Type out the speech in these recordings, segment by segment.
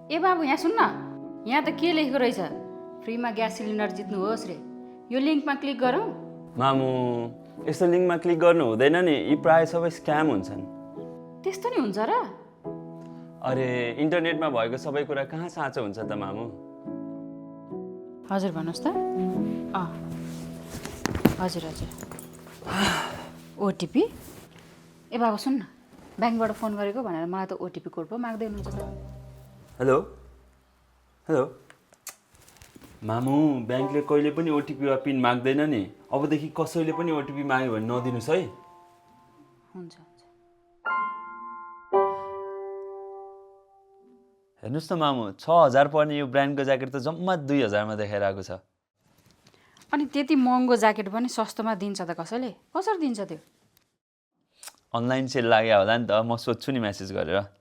ए बाबु यहाँ सुन्न, यहाँ त के लेखेको रहेछ, फ्रीमा ग्यास सिलिन्डर जित्नुहोस् रे। यो लिङ्कमा क्लिक गरौँ। मामु यस्तो लिङ्कमा क्लिक गर्नु हुँदैन नि, यी प्राय सबै स्क्याम हुन्छन्। त्यस्तो नि हुन्छ र? अरे इन्टरनेटमा भएको सबै कुरा कहाँ साँचो हुन्छ त मामु? हजुर भन्नुहोस् त। हजुर हजुर। ओटिपी? ए बाबु सुन्न, ब्याङ्कबाट फोन गरेको भनेर मलाई त ओटिपी कोड पो माग्दै हुनुहुन्छ त। हेलो हेलो मामु, ब्याङ्कले कहिले पनि ओटिपी वा पिन माग्दैन नि। अबदेखि कसैले पनि ओटिपी माग्यो भने नदिनुहोस् है। हुन्छ। हेर्नुहोस् न मामु, 6000 पर्ने यो ब्रान्डको ज्याकेट त जम्मा 2000 मा देखाइरहेको छ। अनि त्यति महँगो ज्याकेट पनि सस्तोमा दिन्छ त कसैले? कसरी दिन्छ त्यो? अनलाइन सेल लाग्यो होला नि त, म सोध्छु नि मेसेज गरेर।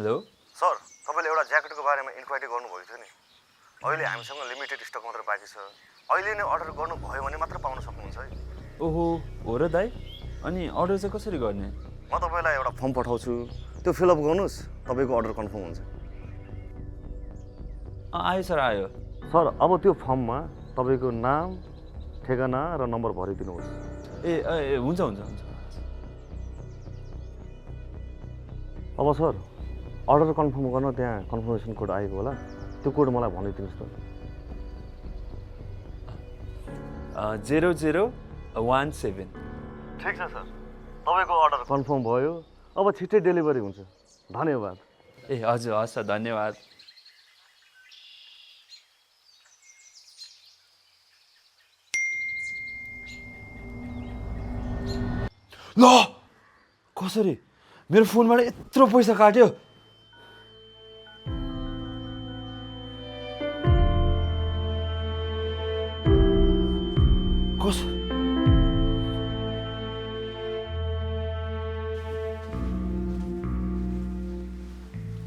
हेलो सर, तपाईँले एउटा ज्याकेटको बारेमा इन्क्वायरी गर्नुभएको थियो नि। अहिले हामीसँग लिमिटेड स्टक मात्र बाँकी छ। अहिले नै अर्डर गर्नुभयो भने मात्र पाउन सक्नुहुन्छ है। ओहो, हो र दाइ? अनि अर्डर चाहिँ कसरी गर्ने? म तपाईँलाई एउटा फर्म पठाउँछु, त्यो फिलअप गर्नुहोस्, तपाईँको अर्डर कन्फर्म हुन्छ। आयो सर, आयो। सर, अब त्यो फर्ममा तपाईँको नाम, ठेगाना र नम्बर भरिदिनुहोस्। ए हुन्छ हुन्छ हुन्छ। अब सर, अर्डर कन्फर्म गर्न त्यहाँ कन्फर्मेसन कोड आएको होला, त्यो कोड मलाई भनिदिनुहोस् त। 0017। ठिक छ सर, तपाईँको अर्डर कन्फर्म भयो। अब छिट्टै डेलिभरी हुन्छ। धन्यवाद। ए हजुर, हस् सर, धन्यवाद। ल कसरी मेरो फोनबाट यत्रो पैसा काट्यो?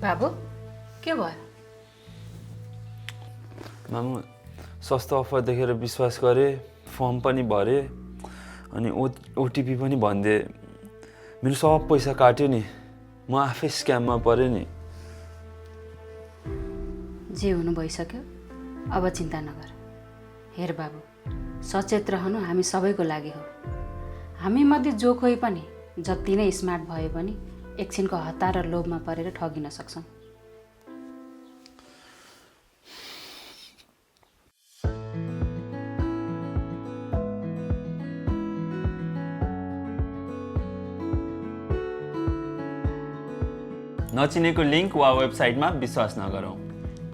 बाबु के भयो? मामु, सस्तो अफर देखेर विश्वास गरेँ, फर्म पनि भरे, अनि ओटिपी पनि भनिदिए। मेरो सब पैसा काट्यो नि, म आफै स्क्याममा परेँ नि। जे हुनु भइसक्यो, अब चिन्ता नगर। हेर बाबु, सचेत रहनु हामी सबैको लागि हो। हामी मध्ये जो कोही पनि जति नै स्मार्ट भए पनि एकछिनको हतार र लोभमा परेर ठगिन सक्छौँ। नचिनेको लिङ्क वा वेबसाइटमा विश्वास नगरौँ।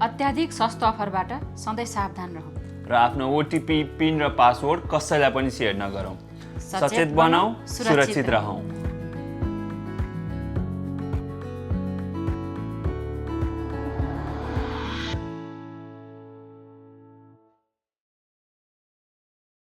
अत्याधिक सस्तो अफरबाट सधैँ सावधान रहौँ र आफ्नो ओटिपी, पिन र पासवर्ड कसैलाई पनि सेयर नगरौँ। सचेत बनाऊ, सुरक्षित रहौँ।